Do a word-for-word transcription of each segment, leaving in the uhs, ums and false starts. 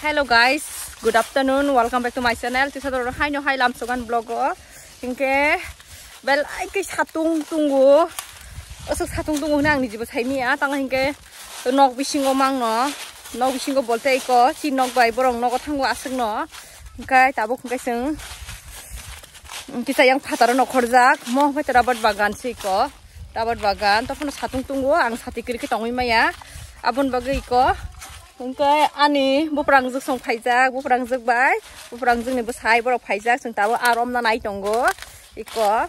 Hello guys, good afternoon, welcome back to my channel. Tisa doro haino hai lamsogan vlog o. Hinkhe belai khe satung tungo. Aswk satung tungo hwnwi ang nijibo saimanya. Tamo hinkhe nok bisingo mangno. Nok bisingo bolte iko si nok bai borok nogo thango aswkno. Hinkhe tabuk hinkhe chwng kisa yang phataro nokhorjak. Mo hinkhe rubber bagan se iko. Rubber bagan. Tokhono satung tungo. Ang sati kwrwi khe tongwi maya. Aboni bagwi iko. Hinkhe ani buprangjwk song phaijak, buprangjwk bai, buprangjwkni bwsai borok phaijak, chwng tabuk aromna nai tongo. Iko,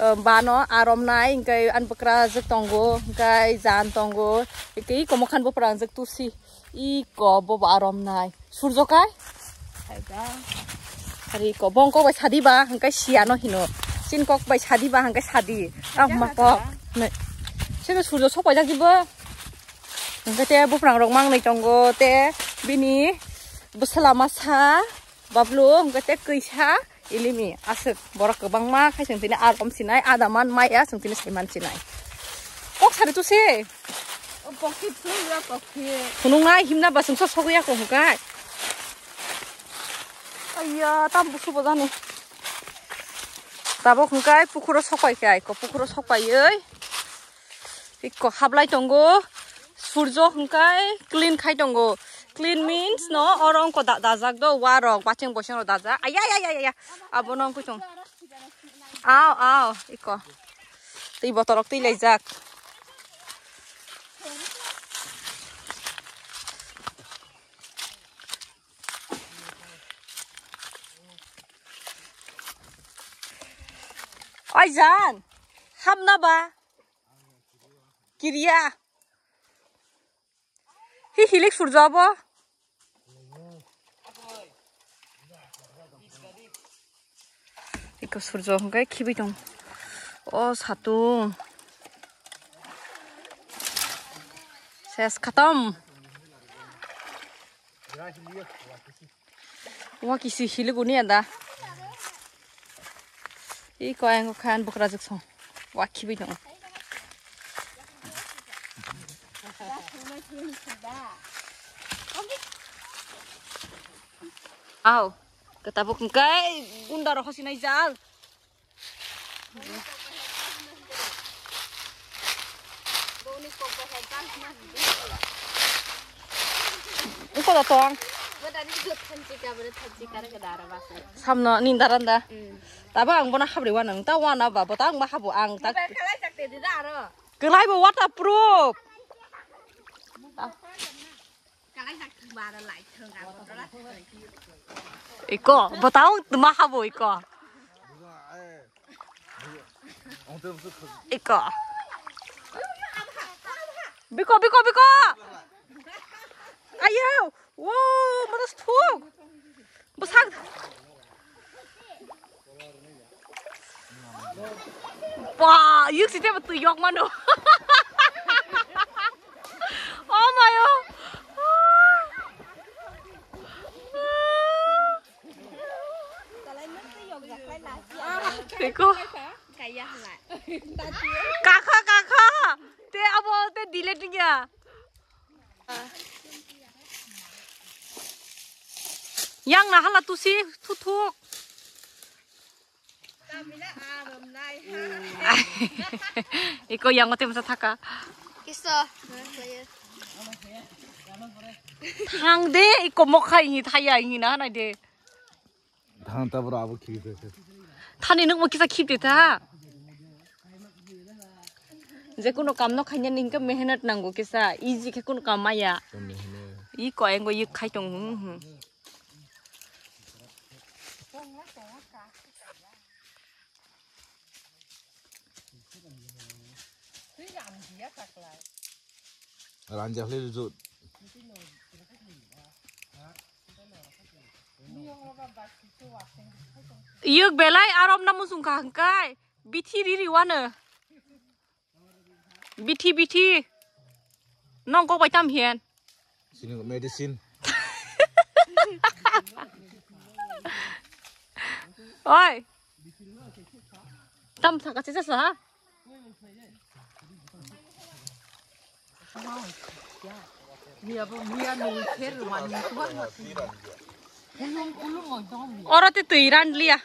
eh, bano aromnai, hinkhe ani bwkrajwk tongo, hinkhe jan tongo, hinkhe iko mokhan buprangjwk tusi, iko bobo aromnai. Surjo kai? Phaijak. Ari iko bongkok bai sadi ba, hinkhe siya no hino. Chini kok bai sadi ba, hinkhe sadi. Ah, ma kok. Sino surjo sok paijak dibo. Hingke te buphrangrok mangnwi tongo, te bini bwsala masa, bablu, hingke te kwisa, ilimi, aswk borok kwbangma khai chwng tini arom sinai, ada man maya chwng tini saiman sinai. Kok sari tu se. O pokhi phunukya pokhi. Phunuknai himna ba chwngsa sogwi ya kok hwnkhe. Aiya, tam busu bo jani. Tabok hwnkhe pukhuro sokpai khe ai, ko pukhuro sokpaiwi. Ikko hablai tongo, surjo hwnkhe clean khai tongo. Clean means no oro wngkha da-, dajak do, warok, bacheng bosongrok dajak. Ayayayaya, abono wngkha tong. Aw, aw, ikko. Twi botorok twi laijak. Oi jan, hamna ba. Kiriya. Hi hilik surjo abo. Iko surjo hwnkhe khibui tong. O satung. Ses khatam. Wa kisi hiliguni ada. I ko ang khan bukra jik song. Wa khibi no. Au. Kata buk kai gunda ro hosinai jal. Uko da tong. Samno ninda randa. Tabo ang bona habri wana ta wana ba bota ang ma habu ang ta. Kelai bo waterproof. Iko, botao tuma habo iko. Iko. Biko, biko, biko. Ayo, wo, mana sthuk. Bwsak. Ba, yuk site ba twi yok mano. Oh my oh. Teko. Kakha, kakha. Te abo te dile tingya. Yang na hala tusi thuthuk. Iko yang ote masa thaka. Kiso. Thang de iko mokha ini thaya ini na nai de. Thang ta bro abo khiri de. Thani nuk mo kisa khip de ta. Je kuno kam no khanya ningke mehnat nango kisa. Easy khe kuno kam maya. Iko engo yik khai tong. Ranjak le jut. Iyuk belai arom na musung kha hwngkai. Bithi riri wano. Bithi, bithi. Nong kok bai tam hian? Sini medicine. Oi. Tam saka sisa sa. Oro te twi randlia.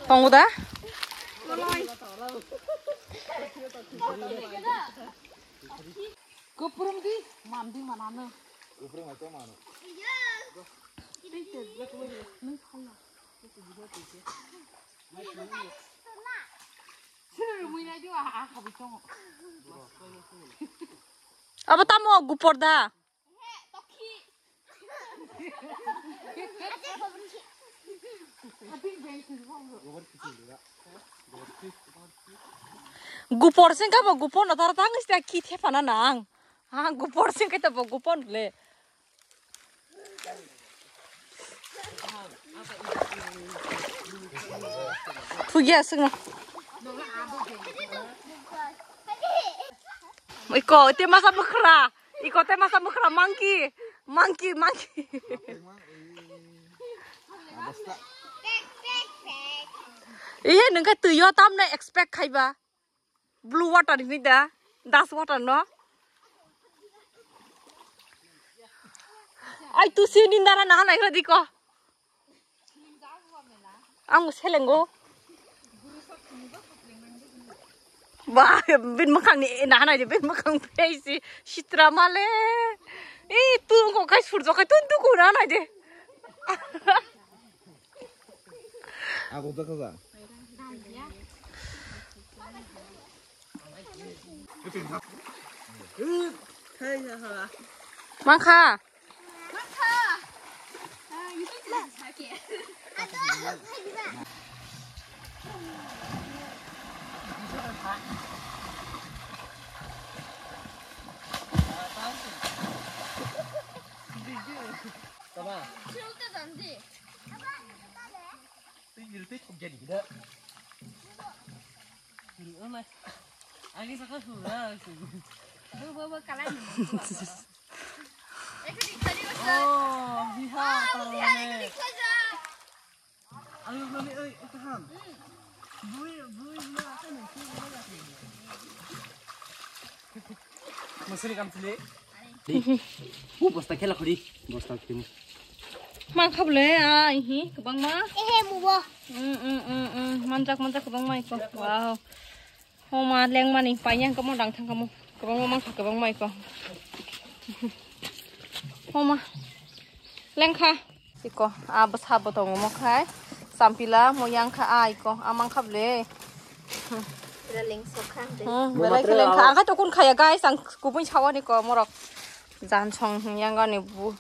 Tongo da? Kuprum di, mandi manano. Abo tamo gupor da. Gupor sing ka bo gupor no tar tang ista ki thepana nang. Ha gupor sing ka ta bo gupor le. Thugi aswk no. Iko te masa bwkhra. Iko te masa bwkhra monkey. Monkey, monkey. Iye nungkhe twiyo tamno expect khaiba. Blue water ni da, das water no. Ai tu si nindara na hanai khe diko. Ang selengo. Ba, bin makhang ni na hanai bin makhang pei si sitra male. Ih, tu ko kai surjo kai tu tu ko na hanai de. Aku tak kau. Mankha. Tama. Twi ri twi thok jani gida. Ri o nai. Agi saka su ra su. Bo bo bo kalai ni. Ekdi khali o sa. Oh, biha. Ah, to biha ne. Ekdi khaja. Ayo bro ni oi, oi kaham. Bui bui na ka ni. Masih ni kam sini. Di. Bu bosta khela khori. Bosta khim. Mang khable ai hi kwbangma. Ehe mubo. Mm mm mm mm. Manjak manjak kwbangma iko. Wow. Homa lengmani paiyang kamo dang thang kamo. Kwbangma mangkha kwbangma iko. Homa. Lengkha. Iko, a bwsa bo tongo mo khai. Sampila mo yang kha a iko, a mang kha ble. Beleng sok kha de. Hmm, belai khe leng kha. Ang kha tokun khaya guys, ang kubui sawani ko morok. Jan song yang ani bu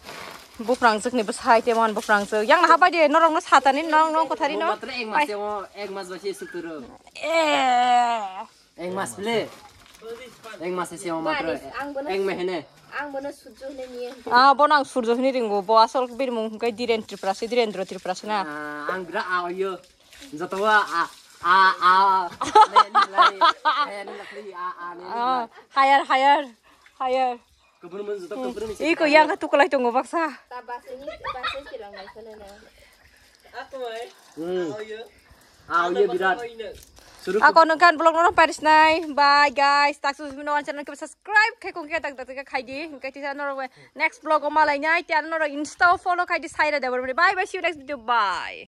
buprang jwk ni bwsai te mon buprang jwk. Yang na habai de norok no satani norok no kothari no. Matra ek mas, ek mas basi suturo. Eh. Eng mas ble. Eng mas se ma matra. Baris, ang bono Eng mehene. Ang bono Surjo hwnwi niye. Ah, bono ang Surjo hwnwi ringo. Bo asol birmung hwnkhe Dhiren Tripura se, Dhirendra Tripura se na. Ah, ang bira a oyo. Joto wa a a a. Ne ni lai. Kaya ni lakli a a ne ni lai. Ah, higher, higher, higher. Kubun mun joto kubun mun. Iko yang ka tukulai tongo baksa. Ta bas ni bas ni kilang nai sene na. Aku ai. Hmm. A oyo. Ah, iya, birat. Suruh. Ako nungkan vlog norok paris nai. Bye guys. Tak sus mino channel ke subscribe khai kong ke tak tak khai di. Hingke tisa norok next vlog o malai nai. Tian norok Insta follow khai di Saira Debbarmani. Bye bye. See you next video. Bye.